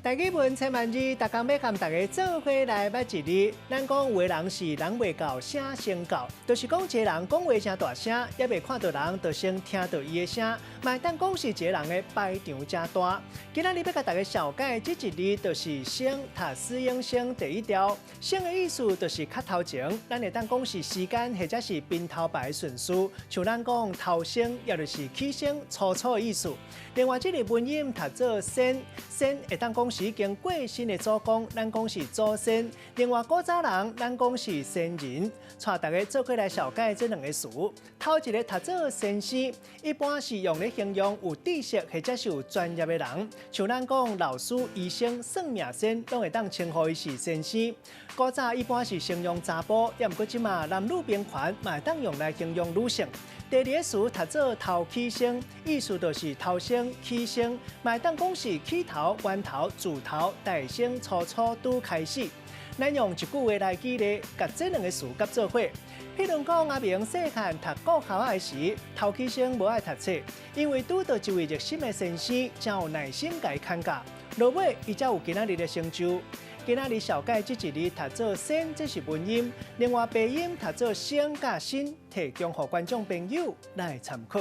台語文千萬字，逐工欲共大家做伙來捌一字。咱講有的人是人未到，聲先到，就是講一个人講話誠大聲，猶未看著人，就先聽著伊的聲，嘛會當講是一个人的排場誠大。今仔日欲共大家紹介這一字，就是先，讀四音聲第一調。先的意思就是較頭前，咱會當講是時間或者是賓頭排順序，像咱講頭先，也就是起先、初初的意思。另外，這个文音讀做先，先會當講是已經過身的祖公，咱講是祖先。另外，古早人咱講是先人。帶大家做伙來紹介這兩个詞。頭一个讀做先生，一般是用來形容有知識或者是有專業的人，像咱講老師、醫生、算命仙，攏會當稱呼伊是先生。古早一般是形容查埔，猶毋過這馬男女平權，嘛會當用來形容女性。第二个詞讀做頭起先，意思就是頭先起先，嘛會當講是起頭、源頭、自頭、大先、初初拄開始。咱用一句話來舉例，共這兩个詞佮做伙。譬如講，阿明細漢讀國校仔時，頭起先無愛讀冊，因為拄著一位熱心的先生，誠有耐心共伊牽教，落尾伊才有今仔日的成就。今仔日紹介這一字讀做先，這是文音；另外白音讀做先佮新，提供予觀眾朋友來參考。